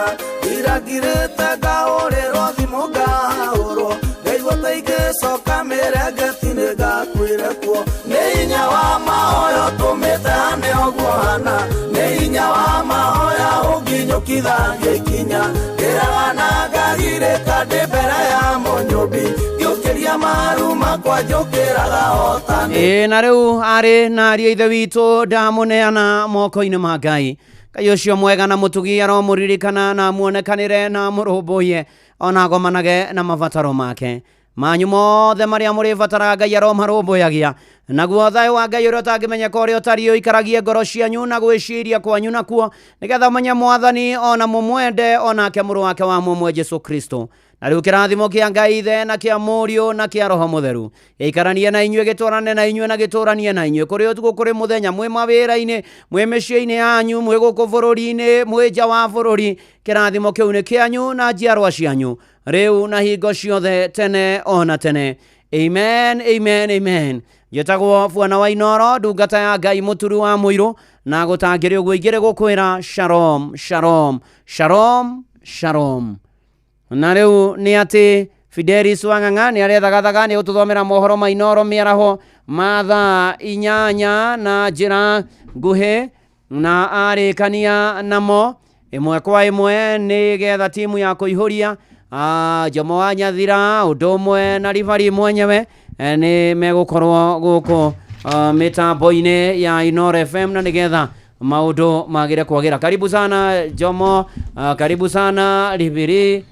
S11: irangirĩte ngahũrĩrwo thimũ ngahũrwo ngaigua ta ingĩcoka mĩrengeti nĩ ngakuire kuo nĩ hinya wa mahoya ũtũmĩte hane ũguo hana nĩ hinya wa mahoya ũnginyũkithagia ikinya ndĩraga na ngagirĩka ndĩ mbere ya mũnyũmbi ngĩũkĩria maru makwa njũkĩraga hotanĩte.
S3: Ĩ na rĩu arĩ na ariũ a ithe witũ ndamũneana moko-inĩ ma Ngai. Ngai ũcio mwega na mũtugi aromũririkana na muonekanĩre na mũrũmbũiye ona agomanage na mabataro make manyu mothe marĩa mũrĩbataraga Ngai aromarũmbũyagia naguo thayũ wa Ngai ũrĩa ũtangĩmenyeka ũrĩa ũtariĩ ũikaragie ngoro cianyu na gwĩciria kwanyu nakuo nĩgetha ũmenye Mwathani ona mũmwende onake mũrũ wake wa mũmwe Jesu Kristo. Na rĩu kĩrathimo kĩa Ngai Ithe na kĩa Mũriũ na kĩa Roho Mũtheru gĩikaranie na inyuĩ gĩtũrane na inyuĩ na gĩtũranie na inyuĩ kũrĩ ũtukũ kũrĩ mũthenya mwĩ mawĩra-inĩ mwĩ mĩciĩ-inĩ yanyu mwĩ gũkũ bũrũri-inĩ mwĩ nja wa bũrũri. Kĩrathimo kĩu nĩ kĩanyu na njiarwa cianyu rĩu na hingo ciothe tene ona tene. Amen, amen, amen. Njĩtagwo Bwana wa Inooro, ndungata ya Ngai mũturi wa mũirũ, na gũtangĩrĩ ũguo ingĩrĩ gũkwĩra shalom, shalom, shalom, shalom. Na rĩu nĩ atĩ Fidelis Wang'ang'a nĩ arethagathaga nĩ gũtũthomera mohoro ma Inooro mĩaraho ma thaa 8 na njĩra nguhĩ na arĩkania namo ĩmwe kwa ĩmwe nĩgetha timu ya kũihũria Jomo wa Nyathira ũndũ ũmwe na Ribari mwenyewe nĩ megũkorwo gũkũ mĩtambo-inĩ ya Inooro FM na nĩgetha maũndũ magĩre kwagĩra. Karibu sana Jomo, karibu sana Ribiri.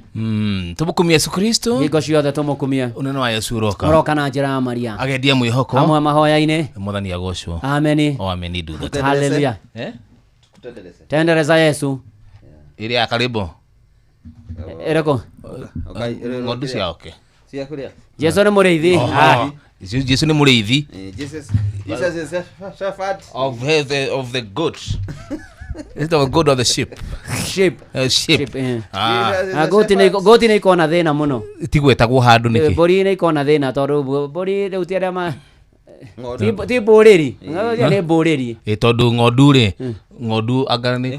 S12: Tumukumie Yesu Kristo
S3: hingo ciothe tumukumie
S12: unene wa Yesu uroka
S3: uroka na njĩra ya Maria
S12: agendia mwĩhoko
S3: amwe mahoya-inĩ
S12: Mwathani agocwo.
S3: Ameni.
S12: O ameni ndungata.
S3: Haleluya. Tendereza Yesu
S12: ĩrĩa karibu
S3: ĩrĩkũ
S12: ng'ondu cia oke
S13: cia kũrĩa
S3: Jesu nĩ mũrĩithi.
S12: Jesu nĩ mũrĩithi.
S13: Jesus is a shepherd
S12: of the goat. Is it the goat or the sheep?
S3: Sheep.
S12: Sheep.
S3: Goti nĩ ikona thĩna mũno.
S12: Tigwetagwo handũ nĩkĩ?
S3: Mbũri nĩ ikona thĩna tondũ mbũri rĩu ti arĩa ma ti mbũrĩri. Nĩ mbũrĩri.
S12: Ĩ tondũ ng'ondu rĩ, ng'ondu anga nĩ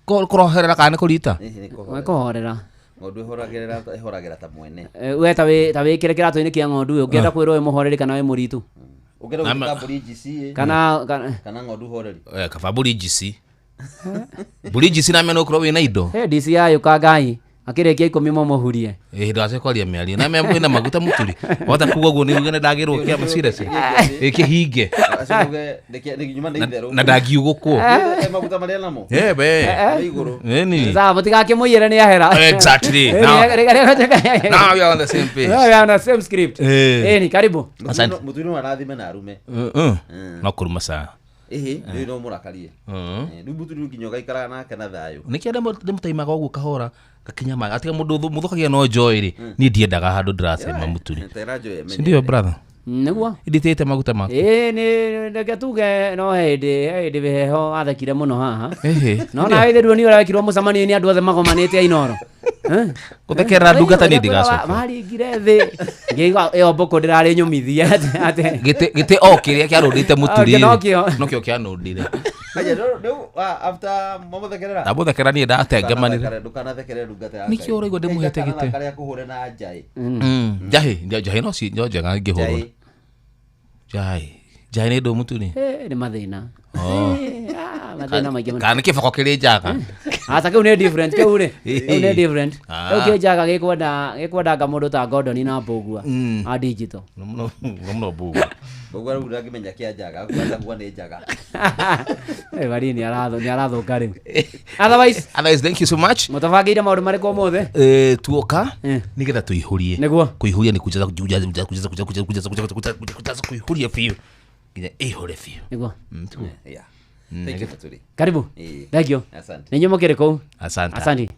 S12: kũroherera kana nĩ kũrita?
S3: Nĩ kũhorera.
S13: Ng'ondu ĩhoragĩra ta mwene.
S3: We ta wĩkĩre kĩratũ-inĩ kĩa ng'ondu ũngĩenda kwĩrwo wĩ mũhoreri kana wĩ mũritu.
S13: Ũngĩenda gũtuĩka mbũri GC kana ng'ondu horeri.
S12: Kaba mbũri GC. Mbũri GC na mena ũkorwo wĩna indo.
S3: He DC yayũka Ngai akĩrĩkia 10 mũmũhurie.
S12: Ĩ ndwace kwaria mĩario na mea ĩna maguta mũturi. Wahota kuga ũguo nĩ uge nĩ ndagĩrwo kĩama serious. Ĩ kĩhinge. Na ndangiugũkwo.
S13: Maguta marĩa namo.
S12: Eh be.
S13: Igũrũ.
S3: Sawa mũtigakĩmũiyĩre nĩ ahera.
S12: Exactly. Now we are on the same page.
S3: Now we are on the same script. Ĩ karibu.
S12: Asante.
S13: Mũturi no arathime na arume.
S12: No kũruma saa.
S13: Ĩhĩ, rĩu no mũrakarie. Rĩu mũturi nginya ũgaikaraga nake na thayũ.
S12: Nĩkĩo ndĩmũtaimaga ũguo kahora gakinya ma atiga mũndũ mũthũkagia no joy rĩ niĩ ndiendaga handũ ndĩracema mũturi. Si ndio brother?
S3: Nĩguo.
S12: Nditĩte maguta maku.
S3: Ĩ nĩ reke tuge no hĩndĩ heho athekire mũno haha. No nawe ithe ruo nĩ ũrekirwo mũcemanio-inĩ andũ othe magomanĩte a Inooro.
S12: Gũthekerera ndungata niĩ ndigacoka.
S3: Maringire thĩ ngĩigua ĩyo mbũkũ ndĩrarĩ nyũmithie atĩ
S12: gĩtĩ o kĩrĩa kĩarũndĩte mũturi nokĩo kĩanũndire.
S13: Rĩu after mamũthekerera
S12: ndamũthekera niĩ ndatengemanire.
S13: Ndũkanathekerere ndungata ya Ngai.
S12: Nĩkĩo ũraigua ndĩmũhete gĩtĩ.
S13: Karĩa kũhũre na njaĩ.
S12: Njahĩ no no njega ngĩhũrwo. Njahĩ njahĩ nĩ ndũ mũturi.
S3: Nĩ mathĩna. Mathĩna maingĩ mũno.
S12: Kana nĩ kĩboko kĩrĩ njaga.
S3: Aca kĩu nĩ different kĩu rĩ. Kĩu nĩ different.
S12: Ah.
S3: Kĩu kĩnjaga gĩkwenda gĩkwendanga mũndũ ta Gordon na Mbũgua. A digital.
S12: Mũno mũno Mbũgua.
S13: Mbũgua rĩu ndangĩmenya kĩa njaga kwanza kuga nĩ njaga.
S3: Eh bari nĩ aratho nĩ arathũka rĩu. Otherwise,
S12: otherwise thank you so much.
S3: Mũtabangĩire maũndũ marĩkũ ũmũthĩ?
S12: Eh, tuoka nigetha tuihurie.
S3: Nĩguo.
S12: Kuihuria ni kujaza kujaza kujaza kujaza kujaza kujaza kujaza kujaza kujaza kuihuria biũ nginya ĩihũre biũ.
S3: Nĩguo.
S12: Tiguo.
S13: Yeah.
S12: Mm,
S13: Thank you
S12: nĩgetha-
S13: Muturi.
S3: Karibu.
S13: Eh.
S3: Thank you.
S13: Asante.
S3: Nĩ inyuĩ mũkĩrĩ kũu?
S12: Asante.
S3: Asante.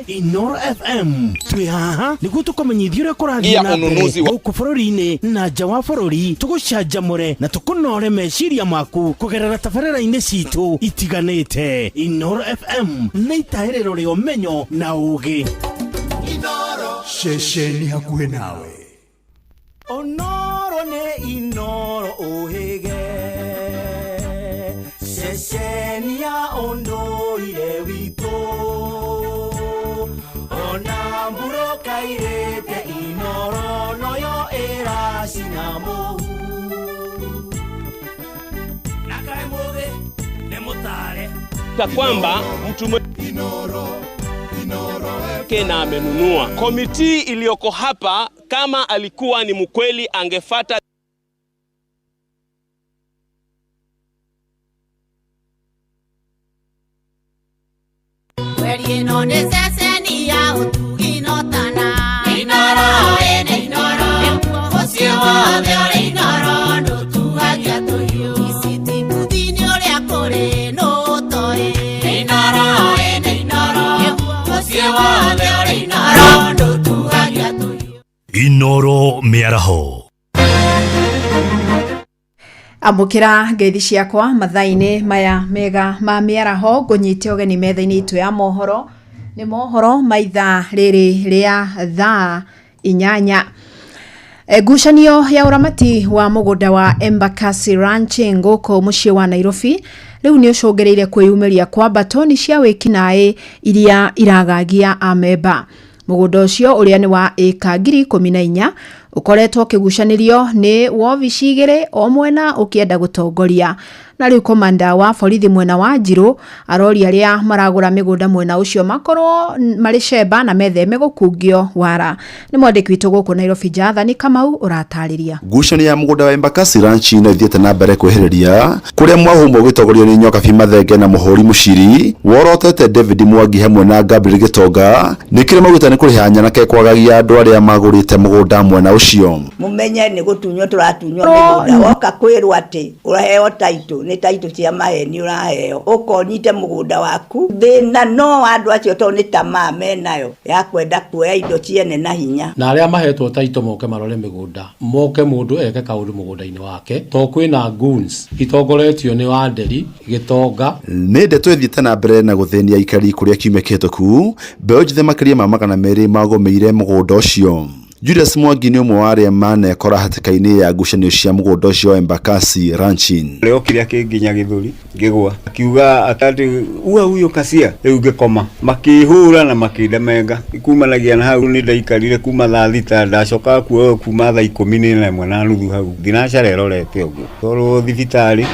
S1: Inoro FM twĩ haha nĩguo tũkũmenyithia ũrĩa kũrathiĩ
S14: Ya
S1: na mbere
S14: ununuzi wa-
S1: gũkũ bũrũri-inĩ na nja wa bũrũri tũgũcanjamũre na tũkũnore meciria maku kũgerera tabarĩra-inĩ citũ itiganĩte. Inoro FM nĩ itahĩrĩro rĩa ũmenyo na ũgĩ.
S2: Ceceni hakuhĩ nawe.
S11: Onoro nĩ Inoro ũhĩge ceceni ya ũndũire witũ ona mbura kairĩte Inoro noyo ĩracina mũhu
S1: na kaĩ mũthĩ nĩ mũtare
S14: Ta kwamba mtu ke na amenunua. Komiti iliyoko hapa kama alikuwa ni mkweli angefata
S9: Kweri ĩno nĩ ceceni ya ũtugi no tana. Inoro ĩnĩ Inoro. Mũciĩ wothe ũrĩ Inoro ndũtuagia tũhiũ. Iciti mbuthi-inĩ ũrĩa kũrĩ nũ ũtoĩ. Inoro ĩnĩ Inoro. Mũciĩ wothe ũrĩ Inoro ndũtuagia tũhiũ.
S6: Inoro mĩaraho.
S15: Amũkĩra ngeithi ciakwa mathaa-inĩ maya mega ma mĩaraho ngũnyite ũgeni metha-inĩ itũ ya mohoro nĩ mohoro ma ithaa rĩrĩ rĩa thaa 8. Ngucanio ya ũramati wa mũgũnda wa Embakasi Ranching gũkũ mũciĩ wa Nairobi rĩu nĩ ũcũngĩrĩire kwĩyumĩria kwa mbatoni cia wĩkinaĩ iria iragagia amemba. Mũgũnda ũcio ũrĩa nĩ wa ĩka 14,000 ũkoretwo ũkĩgucanĩrio nĩ wobici igĩrĩ o mwena ũkĩenda gũtongoria. Na rĩu komanda wa borithi mwena wa Njirũ aroria arĩa maragũra mĩgũnda mwena ũcio makorwo marĩ cemba na metheme gũkungio wara. Nĩ mwandĩki witũ gũkũ Nairobi Jathani Kamau ũratarĩria.
S16: Ngucanio ya mũgũnda wa Embakasi Ranch no ithiĩte na mbere kwĩhĩrĩria kũrĩa mwahũmwo ũgĩtongorio nĩ Nyokabi Mathenge na Mũhũri Mũciri worotete David Mwangi hamwe na Gabriel Gĩtonga nĩ kĩrĩa maugĩte nĩ kũrĩha nyanake kwagagia andũ arĩa magũrĩte mũgũnda mwena ũcio.
S17: Mumenye nĩ gũtunywo tũratunywo mĩgũnda woka kwĩrwo atĩ ũraheo taitũ nĩ taitũ cia maheni ũraheo ũkonyite mũgũnda waku thĩna no andũ acio tondũ nĩ tamaa menayo ya kwenda kuoya indo ciene na hinya.
S18: Na arĩa mahetwo taitũ moke marore mĩgũnda moke mũndũ eke kaũndũ mũgũnda-inĩ wake to kwĩna goons itongoretio nĩ Wanderi Gĩtonga.
S16: Nĩ ndeto ĩthiĩte na mbere na gũthĩnia aikari kũrĩa kiumia kĩhĩtũku mbeũ njĩthĩ makĩria ma 200 magũmĩire mũgũnda ũcio. Julius Mwangi nĩ ũmwe wa arĩa manekora hatĩka-inĩ ya ngucanio cia mũgũnda ũcio wa Embakasi Ranching.
S19: Leo okire akĩnginya gĩthũri ngĩgwa akiuga atĩ ua huyo kasia rĩu ngĩkoma makĩhũra na makĩndemenga kumanagia na hau nĩ ndaikarire kuma thaa 6 ndacoka kuoywo kuma thaa 11:30 hau thinacara ĩrorete ũguo twarwo thibitarĩ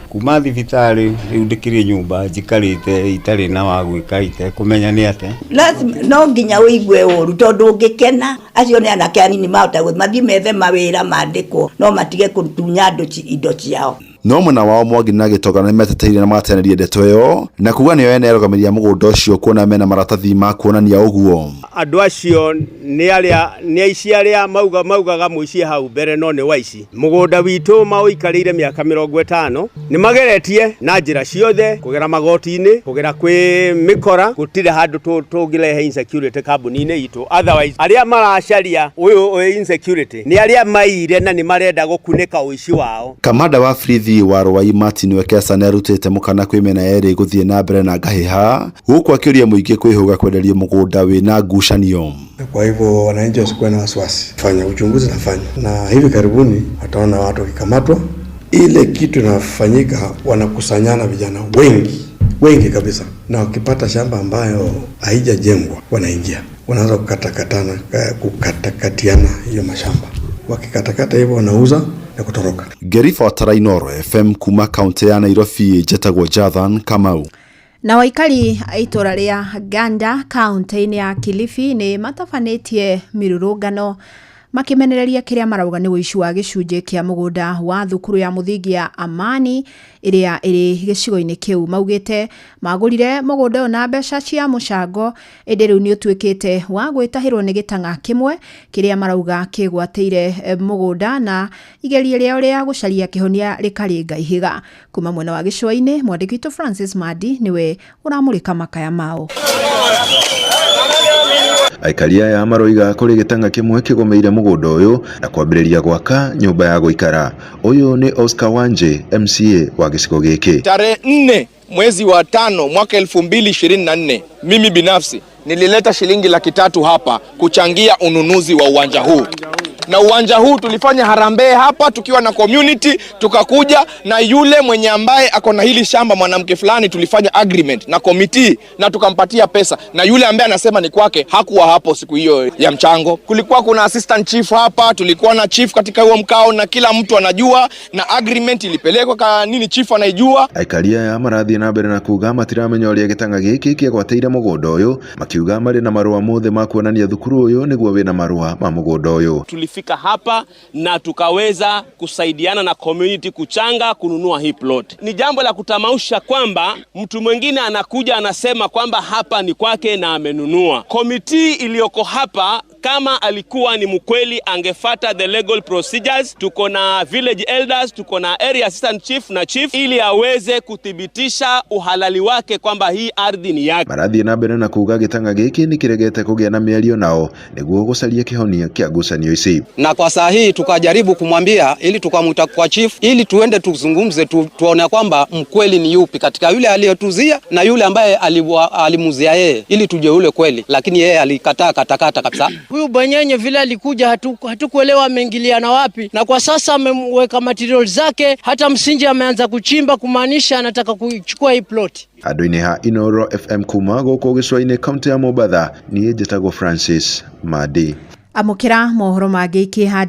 S19: kuma thibitarĩ rĩu ndĩkĩrĩ nyũmba njikarĩte itarĩ na wa gwĩka itekũmenya nĩ atĩa.
S17: Lazima no nginya ũigue ũru tondũ ũngĩkena acio nĩ anake anini mahota gũthiĩ mathiĩ methe mawĩra mandĩkwo no matige kũtunya andũ indo ciao.
S16: No mwena wao Mwangi na Gĩtonga nĩ meteteire na magateanĩria ndeto ĩyo na kuga nĩo ene arũgamĩrĩri a mũgũnda ũcio kuona mena maratathi ma kuonania ũguo.
S14: Andũ acio nĩ arĩa nĩ aici arĩa maugaga mũici hau mbere no nĩ waici. Mũgũnda witũ maũikarĩire mĩaka 50 nĩ mageretie na njĩra ciothe kũgera magoti-inĩ kũgera kwĩ mĩkora gũtirĩ handũ tũngĩrehe insecurity kambuni-inĩ itũ. Otherwise arĩa maracaria ũyũ insecurity nĩ arĩa maire na nĩ marenda gũkunĩka ũici wao.
S16: Kamanda wa borithi wa Rwai Martin Wekesa nĩ arutĩte mũkana kwĩ mĩena yerĩ gũthiĩ na mbere na ngahĩha gũkũ akĩũria mũingĩ kwĩhũga kwenderio mũgũnda wĩna ngucanio.
S20: Kwa hivyo wananchi wasikuwe na wasiwasi, fanya uchunguzi nafanya, na hivi karibuni wataona watu wakikamatwa. Ile kitu inafanyika, wanakusanyana vijana wengi wengi kabisa, na wakipata shamba ambayo haijajengwa wanaingia, wanaanza kukatakatiana hiyo mashamba. Wakikatakata hivyo wanauza na kutoroka.
S16: Ngĩribotera Inooro FM kuma kaunti ya Nairobi, njĩtagwo Jathan Kamau.
S15: Na aikari a itũra rĩa Ganda kaunti-inĩ ya Kilifi nĩ matabanĩtie mĩrũrũngano makĩmenereria kĩrĩa marauga nĩ ũici wa gĩcunjĩ kĩa mũgũnda wa thukuru ya mũthingi ya Amani ĩrĩa ĩrĩ gĩcigo-inĩ kĩu. Maugĩte magũrire mũgũnda ũyũ na mbeca cia mũcango, ĩndĩ rĩu nĩ ũtuĩkĩte wa gwĩtahĩrwo nĩ gĩtang'a kĩmwe kĩrĩa marauga kĩgwatĩire mũgũnda na igeria rĩao rĩa gũcaria kĩhonia rĩkarĩnga ihiga. Kuma mwena wa gĩcũa-inĩ, mwandĩki witũ Francis Madi nĩwe ũramũrĩka makaya mao.
S16: Aikari aya maroiga kũrĩ gĩtang'a kĩmwe kĩgomeire mũgũnda ũyũ na kwambĩrĩria gwaka nyũmba ya gũikara. Ũyũ nĩ Oscar Wanje, MCA wa gĩcigo gĩkĩ.
S21: Tarehe 4 mwezi wa 5 mwaka 2024, mimi binafsi nilileta shilingi 300,000 hapa kuchangia ununuzi wa uwanja huu. Na uwanja huu tulifanya harambee hapa tukiwa na community, tukakuja na yule mwenye ambaye ako na hili shamba, mwanamke fulani, tulifanya agreement na committee na tukampatia pesa, na yule ambaye anasema ni kwake hakuwa hapo siku hiyo ya mchango. Kulikuwa kuna assistant chief hapa, tulikuwa na chief katika huo mkao, na kila mtu anajua, na agreement ilipelekwa ka nini, chief anaijua.
S16: Aikari aya marathiĩ na mbere na kuga matiramenya ũrĩa gĩtang'a gĩkĩ kĩegwatĩire mũgũnda ũyũ, makiuga marĩ na marũa mothe ma kuonania thukuru ũyũ nĩguo wĩna marũa ma mũgũnda ũyũ.
S22: Tulifika hapa na tukaweza kusaidiana na community kuchanga kununua hii plot. Ni jambo la kutamausha kwamba mtu mwingine anakuja anasema kwamba hapa ni kwake na amenunua. Committee iliyoko hapa kama alikuwa ni mkweli angefata the legal procedures. Tuko na village elders, tuko na area assistant chief na chief, ili aweze kuthibitisha uhalali wake kwamba hii ardhi ni yake.
S16: Marathiĩ na mbere na kuga gĩtang'a gĩkĩ nĩ kĩregete kũgĩa na mĩario nao nĩguo gũcaria kĩhonia kĩa ngucanio ici.
S23: Na kwa saa hii tukajaribu kumwambia, ili tukamwita kwa chief ili tuende tuzungumze, tuone kwamba mkweli ni yupi katika yule aliyetuzia na yule ambaye alimuzia yeye, ili tujue yule kweli, lakini yeye alikataa katakata kabisa.
S24: Huyu bwenyenye vile alikuja hatukuelewa ameingiliana wapi, na kwa sasa ameweka material zake, hata msingi ameanza kuchimba, kumaanisha anataka kuchukua hii plot.
S16: Andũ-inĩ ha Inoro FM kuma gũkũ gĩcũa-inĩ kaunti ya Mombatha, niĩ njĩtagwo Francis Madi.
S15: Amũkĩra mohoro mangĩ ikĩhanda.